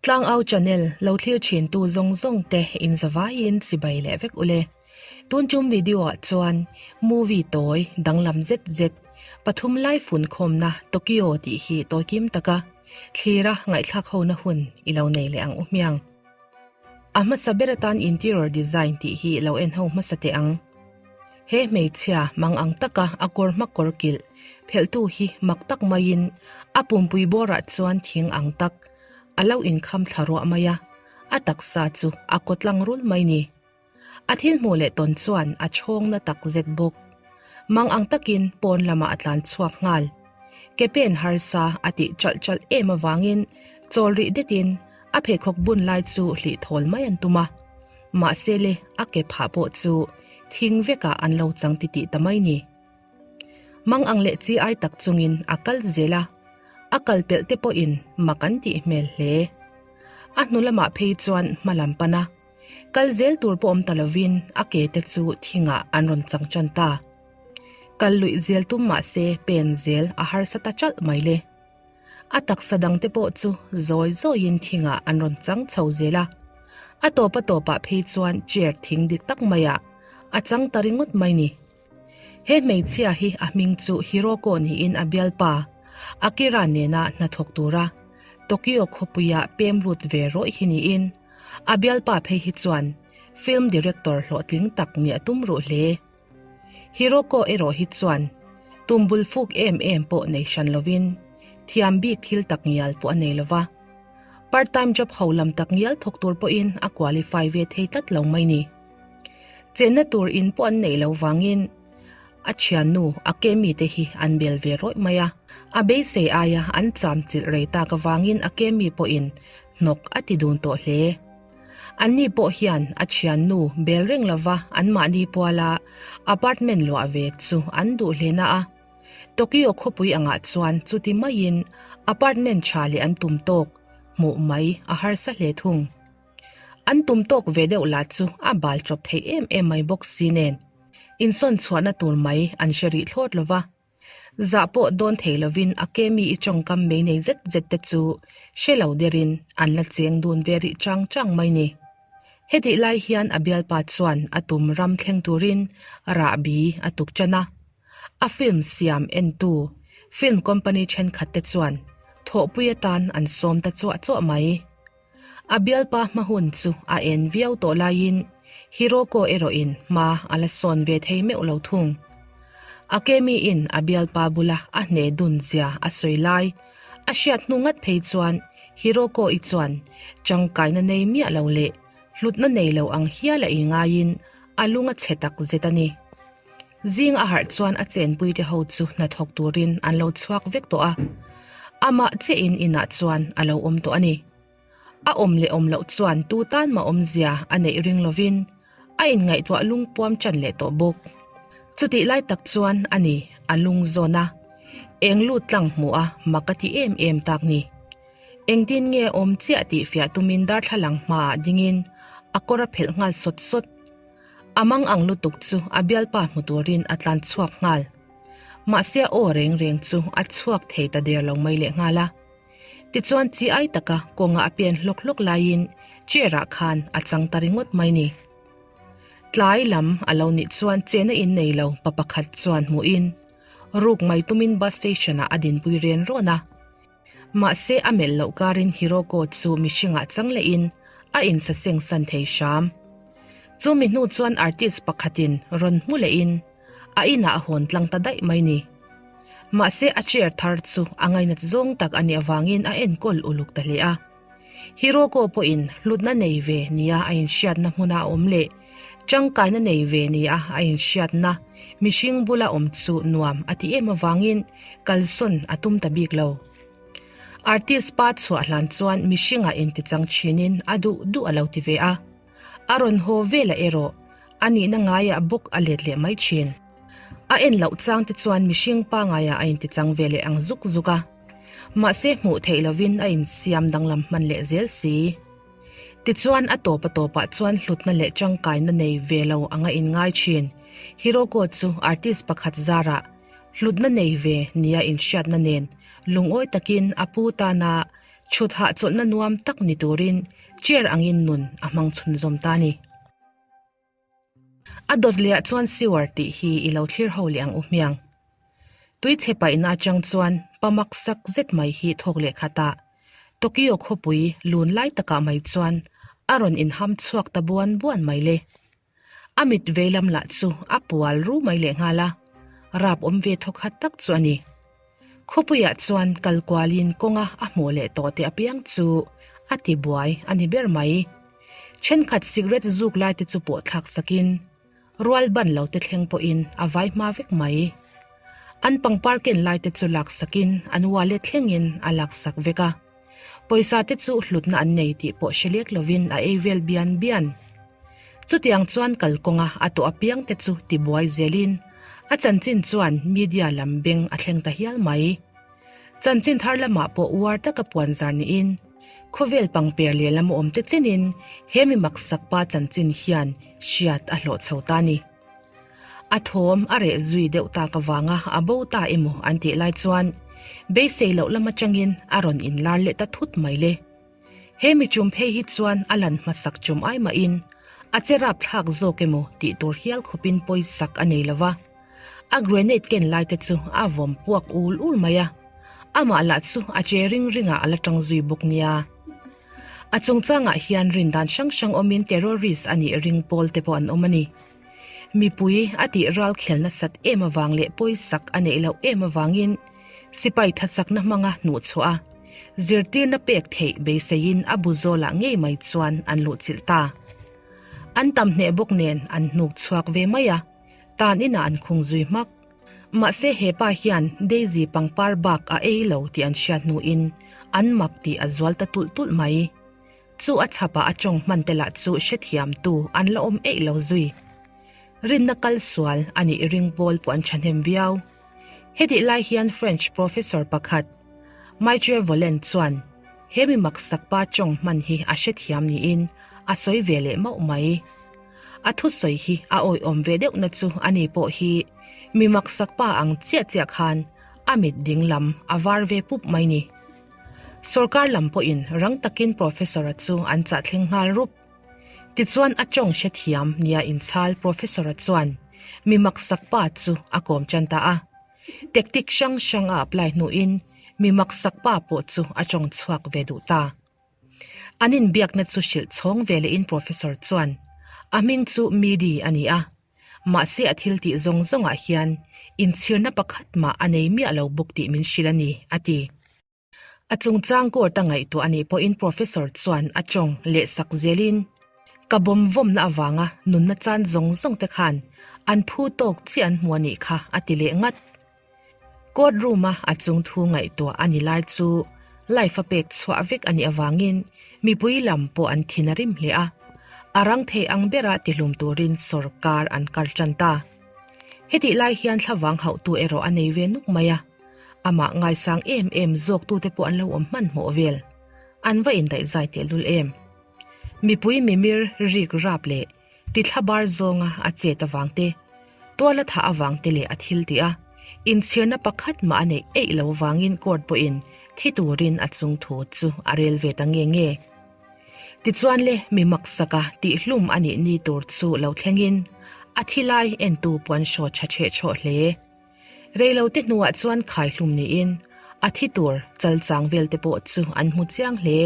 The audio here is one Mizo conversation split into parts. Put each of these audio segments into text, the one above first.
Tlangau channel lo thlir thin tu zawng zawng te in zavaiin chibai leh vek ule. Tun tum video ah chuan movie tawi danglam zet zet pathum lai fun khawmna Tokyo tih hi tawi kim taka thlira ngaihthlak ho na hun i lo nei leh ang u hmiang. A hmasa ber atan interior design tih hi lo en ho hmasa teh ang. He hmeichhia mang ang taka a kawr hma kawr kilh phelhtu hi mak tak maiin a pumpui bawrah chuan thing ang tak a lo inkham thla ruah mai a, a taksa chu a kaw tlang rul mai ni. A thil hmuh leh tawn chuan a chhawng na tak zet bawk. Mang ang takin pawn lamah a tlan chhuak nghal. Ke pen harsa a tih chalh chalh em avangin chawl rih detin a pheikhawk bun lai chu hlih thawl mai an tum a. Mahse le a ke phah pawh chu thing vekah an lo chang titih ta mai ni. Mang ang leh chi ai tak chungin a kal zel a, a kal pelh te pawhin mak an tih hmel hle. A hnu lamah phei chuan hma lam pan a, kal zel tur pawh awm ta lovin a ke te chu thingah an rawn chang tan ta. Kal luih zel tum mah se pen zel a harsa ta chalh mai le. A taksa dang te pawh chu zawi zawiin thingah an rawn chang chho zel a. A tawp a tawpah phei chuan chair thing dik tak maiah a chang ta ringawt mai ni. He hmeichhia hi a hming chu Hiroko niin a bialpa Akira nena hnathawk tura Tokyo khawpuia pem lut ve rawih hi niin a bialpa phei hi chuan film director hlawhtling tak nih a tum ruh hle. Hiroko erawh hi chuan tum bul fuk em em pawh nei hran lovin thiam bik thil tak ngial pawh a nei lova. Part time job ho lam tak ngial thawk tur pawhin a qualify ve thei tlat lo mai ni. Chenna tur in pawh an neih loh vangin a thiannu a ke mite hi an bel ve rawih mai a. A beisei aia an cham chilh rei tak avangin a ke mi pawhin hnawk a ti dun tawh hle. Anni pawh hian a thiannu bel reng lova anmahni puala apartment luah ve chu an duh hle na a. Tokyo khawpui angah chuan chuti maiin apartment tha leh an tum tawk hmuh mai a harsa hle thung. An tum tawk ve deuh lah chu a bal chawp thei em em mai bawk si nen insawn chhuahna tur mai an hre rih thlawt lo va. Zah pawh dawn thei lovin a ke mi i tawngkam mei nei zet zet te chu hre lo derin an la cheng dun ve rih chang chang mai ni. Hetih lai hian a bialpa chuan a tum ram thleng turin rahbi a tuk tan a. A film siam entu film company thenkhat te chuan thawhpui atan an sawm ta chuah chuah mai. A bialpa hma hun chu a en viau tawh laiin Hiroko erawhin hma a la sawn ve thei meuh lo thung. Akemi-in a bialpa bula a hne dun zia a sawi lai a hriat hnu ngat phei chuan Hiroko-i chuan tangkaina nei miah lo leh hlutna nei lo ang hial a ingaiin a lung a chhe tak zet a ni. Zing a harh chuan a chenpuite ho chu hnathawk turin an lo chhuak vek tawh a, amah chiahin inah chuan a lo awm tawh a ni. A awm leh awm loh chuan tu tan mah awmzia a neih ring lovin a inngaihtuah lungpuam ṭan leh tawh bawk. Chutih lai tak chuan a ni a lung zawn a, eng lut tlang hmuh a mak a ti em em tak ni. Engtin nge awm chiah tih fiah tumin darthlalang hmaah dingin a kawr a phelh nghal sawt sawt. A mang ang lutuk chu a bialpa hmu turin a tlan chhuak nghal. Mahse a aw reng reng chu a chhuak thei ta der lo mai leh nghal a. Tichuan chi ai taka kawnga a pen hlawk hlawk laiin chair ah khan a chang ta ringawt mai ni. Tlai lam a lo nih chuan chena in nei lo pa pakhat chuan hmuhin ruk mai tumin bus station ah a dinpui ren rawn a. Mahse a melh loh karin Hiroko chu mihringah chang lehin a insaseng san thei hram. Chumi hnu chuan artist pakhatin rawn hmu lehin a inah a hawn tlang ta daih mai ni. Mahse a chair thar chu a ngainat zawng tak a nih avangin a enkawl uluk ta hle a. Hiroko pawhin hlutna nei ve nia a inhriatna hmuna a awm leh tangkaina nei ve nia a inhriatna mihring bula awm chu nuam a ti em avangin kalsawn a tum ta bik lo. Artist pa chhuah hlan chuan mihringah intichang thinin a duh duh a lo ti ve a. A rawn haw velah erawh a nihna ngaiah bawk a let leh mai thin. A en loh chang te chuan mihring pangaiah a intichang ve leh ang zuk zuk a. Mahse hmuh theih lovin a insiam danglam hman leh zel si. Tichuan a tawp a tawpah chuan hlutna leh tangkaina nei ve lo anga inngai thin. Hiroko chu artist pakhat zarah hlutna nei ve nia inhriatna nen lungawi takin a pu tana. Chhut hahchawlhna nuam tak ni turin chair angin nun a hmang chhunzawm ta a ni. A dawt lehah chuan sewer tih hi i lo thlir ho leh ang u hmiang. Tui chhe paihna atang chuan pa mak sak zet mai hi thawk leh khat a, Tokyo khawpui lun lai takah mai chuan a rawn inham chhuak ta buan buan mai le. A mit veilam lah chu a pual ru mai lehnghal a, rap awm ve thawkhat tak chu a ni. Khawpuiah chuan kal kualin kawnga a hmuh leh tawh te apiang chu a ti buai a ni ber mai. Thenkhat cigarette zuk lai te chu pawh thlak sakin rual ban lo te thleng pawhin a vai hma vek mai. An pangpar ken lai te chu lak sakin an wallet thlengin a lak sak vek a. Pawisa te chu hlutna an nei tih pawh hre lek lovin a ei vel bian bian. Chutiang chuan kalkawnga a tawh apiang te chu tibuai zelin a chanchin chuan media lam beng a thleng ta hial mai. Chanchin thar lamah pawh uar taka puan zar niin khawvel pangper lehlam awm te chenin he mi maksak pa chanchin hian hriat a hlawh chho ta ni. A thawm a reh zui deuh tak avanga a bo ta emaw an tih lai chuan beisei loh lam atangin a rawn inlar leh ta thut mai le. He mi chum phei hi chuan a lan hmasak chum ai mahin a che rapthlak zawk emaw tih tur hial khawpin pawisak a nei lo va. A grenade ken lai te chu a vawm puak ul ul mai a, amah lah chu a che ring ringah a la tang zui bawk nia. A chungchangah hian rindan hrang hrang awmin terrorist a nih ring pawl te pawh an awm a ni. Mipui a tih ral khel nasat em avang leh pawisak a neih loh em avangin sipai thachakna hmanga hnuhchhuah a, zirtirna pek theih beiseiin a bu zawlah ngei mai chuan an luhchilh ta. An tam hneh bawk nen an hnuk chhuak ve mai a, tan inah an khung zui hmak. Mahse he pa hian Daisy pangpar bak a ei lo tih an hriat hnuin an mak tih a zual ta tulh tulh mai. Chu a chhapah a tawng hman te lah chu hrethiamtu an la awm eih lo zui. Rinna kal sual a nih ring pawl pawh an thahnem viau. Hetih lai hian French professor pakhat Maitre Vollent chuan he mi maksak pa tawng hman hi a hrethiam niin a sawi ve leh mauh mai. A thusawi hi a awihawm ve deuhna chu ani pawh hi mi maksak pa ang chiah chiah khan a mit ding lam a var ve pup mai ni. Sorkar lam pawhin rang takin Professor-a chu an chah thleng nghal rup. Tichuan a tawng hrethiam nia inchhal Professor-a chuan mi maksak pa chu a kawm tan ta a. Tactic hrang hrang a apply hnuin mi maksak pa pawh chu a tawng chhuak ve duh ta. An inbiakna chu hrilh chhawng ve lehin Professor chuan a hming chu Midi a ni a. Mahse a thil tih zawng zawngah hian inchhirna pakhat mah a nei miah lo bawk tih min hrilh a ni, a ti. A chungchang court a ngaihtuah a nih pawhin Professor chuan a tawng leh sak zelin, Ka bawm vawmna avanga nunna chan zawng zawng te khan an phu tawk chiah an hmu a nih kha, a ti leh ngat. Court room-a a chung thu ngaihtuah a ni lai chu life a pek chhuah vek a nih avangin mipui lam pawh an thin a rim hle a, a rang thei ang bera tihlum turin sawrkar an kar tan ta. Hetih lai hian thlavang hauhtu erawh a nei ve nuk mai a, amah ngaisang em em zawktute pawh an lo awm hmanhmawh vel. An va indaihzai tehlul em. Mipui mimir rik rap leh Ti thlabar zawnga a chet avang te, tuala thah avang te leh a thil tih a, inchhirna pakhat mah a neih eih lo avangin court pawhin thi turin a chung thu chu a rel ve ta nge nge. Tichuan le mi maksaka tihhlum a nih ni tur chu lo thlengin a thi lai entu puan hraw tha chheh chhawh hle. Reilote hnuah chuan khaihlum niin a thi tur chalchang vel te pawh chu an hmu chiang hle.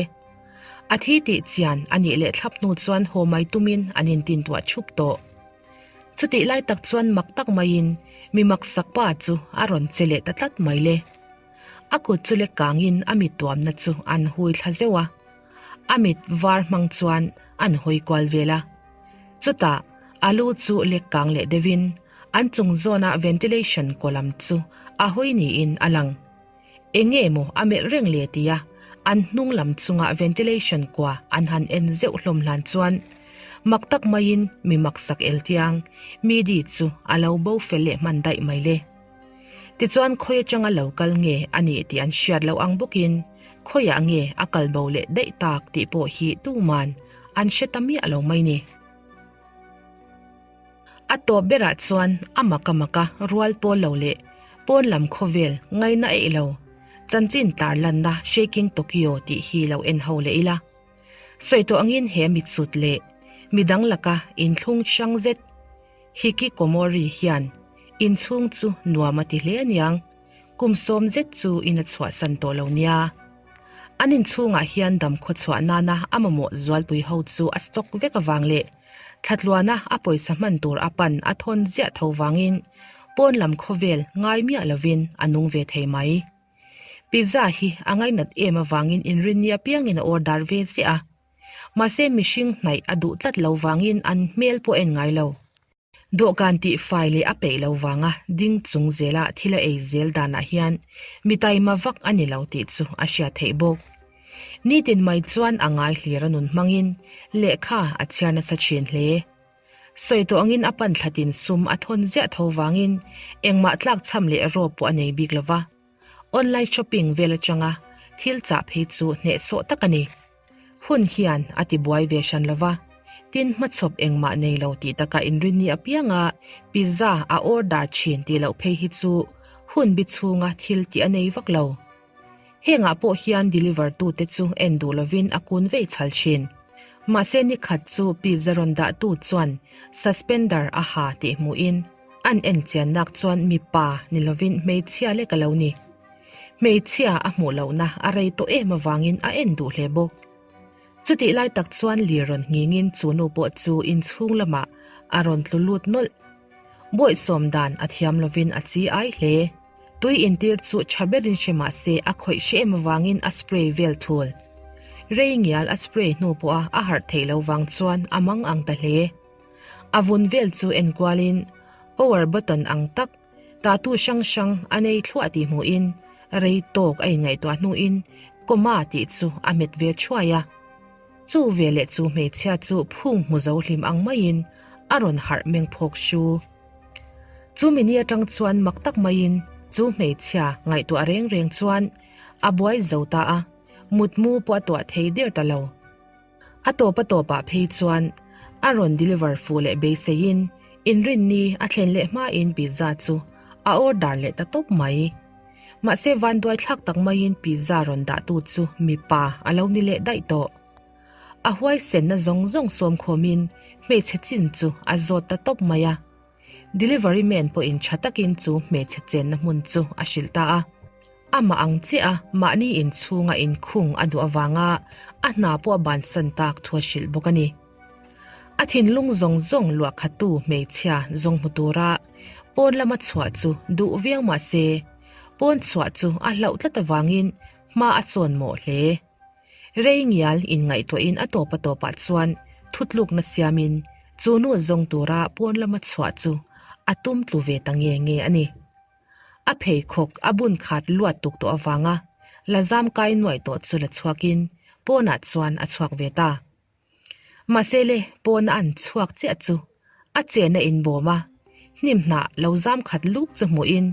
A thi tih chian a nih leh thlap hnu chuan haw mai tumin an intintuah thup tawh. Chutih lai tak chuan mak tak maiin mi maksak pa chu a rawn che leh ta tlat mai le. A kut chu lek kangin a mit tuamna chu an hui thla zeuh a. A mit var hmang chuan an hawi kual vel a. Chutah a lu chu lek kang leh deuhin an chung zawna ventilation kaw lam chu a hawi niin a lang. Eng nge maw a melh reng le tia an hnung lam chunga ventilation kua an han en zeuh hlawm hlan chuan mak tak maiin mi maksak eltiang midi chu a lo bo fel leh hman daih mai le. Tichuan khawi atanga lo kal nge a nih tih an hriat loh ang bawkin khawiah nge a kal bo leh daih tak tih pawh hi tuman an hre ta miah lo mai ni. A tawp berah chuan a mak a mak a rual pawl lo leh pawn lam khawvel ngaina eih lo. Chanchin tarlanna Shaking Tokyo tih hi lo en ho leh ila. Sawi tawh angin he mitsut leh midang laka inthlung hrang zet Hikikomori hian inchhung chu nuam a ti hle aniang, kum sawm zet chu in a chhuahsan tawh lo nia. An inchhungah hian dam khawchhuah nana a mamawh zualpui ho chu a stock vek avang leh Thlatluana a pawisa hman tur a pan a thawn ziah tho vangin pawn lam khawvel ngai miah lovin a nung ve thei mai. Pizza hi a ngainat em avangin inrinni apiangin a order ve ziah a. Mahse mihring hnaih a duh tlat lo vangin an hmel pawh en ngai lo. Dawhkan tih fai leh a peih lo vanga ding chung zela thil a ei zel danah hian mi taima vak a ni lo tih chu a hriat theih bawk. Nitin mai chuan a ngai hlir a nun hmangin lehkha a chhiar nasa thin hle. Sawi tawh angin a pan thlatin sum a thawn ziah tho vangin engmah tlakchham leh rawp pawh a nei bik lo va. Online shopping vel atanga thil chah phei chu hnehsawh tak a ni. Hun hian a ti buai ve hran lo va, tin hmachhawp engmah nei lo tih takah inrinni apianga pizza a order thin tih loh phei hi chu hun bi chhunga thil tih a nei vak lo. Hengah pawh hian deliver tute chu en duh lovin a kun vei chhal thin. Mahse ni khat chu pizza rawn dahtu chuan suspender a ha tih hmuhin an en chiannak chuan mipa ni lovin hmeichhia lek a lo ni. Hmeichhia a hmuh lohna a rei tawh em avangin a en duh hle bawk. Chutih lai tak chuan lir rawn nghingin chu nu pawh chu inchhung lamah a rawn tlu lut nawlh. Bawihsawm dan a thiam lovin a chi ai hle. Tui intir chu tha berin hre mah se a khawih hre em avangin a spray vel thul. Rei ngial a spray hnu pawha a harh theih lo vang chuan a mang ang ta hle. A vun vel chu enkualin power button ang tak Tatu hrang hrang a nei thluah tih hmuhin rei tawk a inngaihtuah hnuin Comma tih chu a hmet ve thuai a. Chu veleh chu hmeichhia chu phung hmu zo hlim ang maiin a rawn harh meng phawk hru. Chu mini atang chuan mak tak maiin chu hmeichhia ngaihtuah reng reng chuan a buai zo ta a, mutmu pawh a tuah thei der ta lo. A tawp a tawpah phei chuan a rawn deliver fuh leh beiseiin inrinni a thlen leh hmain pizza chu a order leh ta tawp mai. Mahse vanduai thlak tak maiin pizza rawn dahtu chu mipa a lo ni leh daih tawh. A huaisenna zawng zawng sawmkhawmin hmeichhe chin chu a zawt ta tawp mai a. Delivery man pawhin tha takin chu hmeichhe chenna hmun chu a hrilh ta a. Amah ang chiah a mahni inchhunga inkhung a duh avanga a hna pawh a bansan tak thu a hrilh bawk a ni. A thinlung zawng zawng luahkhattu hmeichhia zawng hmu tura pawn lama chhuah chu duh viau mah se, pawn chhuah chu a hlauh tlat avangin hma a sawn mawh hle. Rei ngial inngaihtuahin a tawp a tawpah chuan thutlukna siamin chu nu zawng tura pawn lama chhuah chu a tum tlu ve ta nge nge a ni. A pheikhawk a bun khat luat tuk tawh avanga la zam kai nuaih tawh chu la chhuakin pawnah chuan a chhuak ve ta. Mahse le pawna an chhuak chiah chu a chenna inbawm a, hnim hnah lo zam khat luk chu hmuhin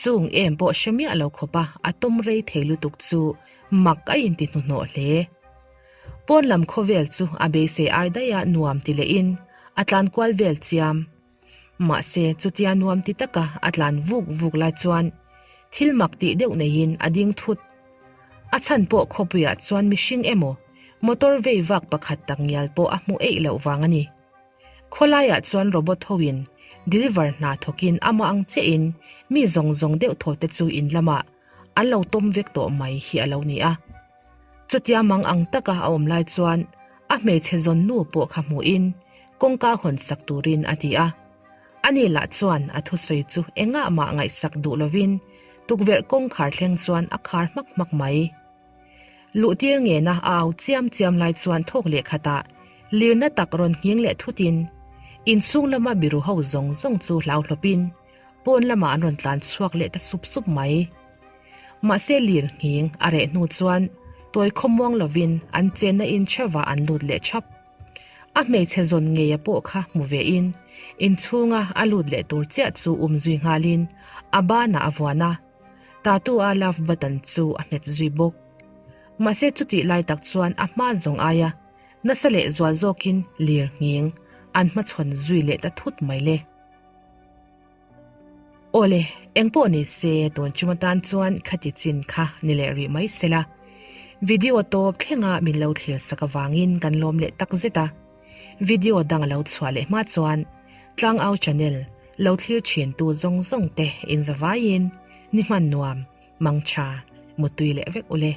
chung em pawh hre miah lo khawpa a tawm rei thei lutuk chu mak a inti hnuhnawh hle. Pawn lam khawvel chu a beisei ai daiha nuam ti lehin a tlan kual vel chiam. Mahse chutia nuam ti taka a tlan vuk vuk lai chuan thil mak tih deuh neiin a ding thut. A chhan pawh khawpuiah chuan mihring emaw motor vei vak pakhat tak ngial pawh a hmu eih loh vang a ni. Khawlaiah chuan robot hoin deliver hna thawkin amah ang chiahin mi zawng zawng deuh thaw te chu in lamah an lo tawm vek tawh mai hi a lo ni a. Chutia mang ang taka a awm lai chuan a hmeichhe zawn nu pawh kha hmuhin kawngka hawn sak turin a ti a. Ani lah chuan a thusawi chu engah mah ngaihsak duh lovin tukverh kawngkhar thleng chuan a khar hmak hmak mai. Luhtir ngena a au chiam chiam lai chuan thawk leh khatah lirna tak rawn nghing leh thutin inchhung lama biru ho zawng zawng chu hlauhlawpin pawn lamah an rawn tlan chhuak leh ta sup sup mai. Mahse lir nghing a reh hnu chuan tawi khawmuang lovin an chenna in theuhah an lut leh thap. A hmeichhe zawn ngeia pawh kha hmu ve in inchhunga a lut leh tur chiah chu um zui nghalin a banah a vuan a, tattoo a love button chu a hmet zui bawk. Mahse chutih lai tak chuan a hma zawng aia nasa leh zual zawkin lir nghing an hmachhawn zui leh ta thut mai le. Awle, engpawh ni se tun chum atan chuan khati chin kha ni leh rih mai sela. Video tawp thlenga min lo thlir sak avangin kan lawm leh tak zet a. Video dang a lo chhuah leh hma chuan Tlangau channel lo thlir thintu zawng zawng te inzavaiin ni hman nuam, mangtha, mutui leh vek ule.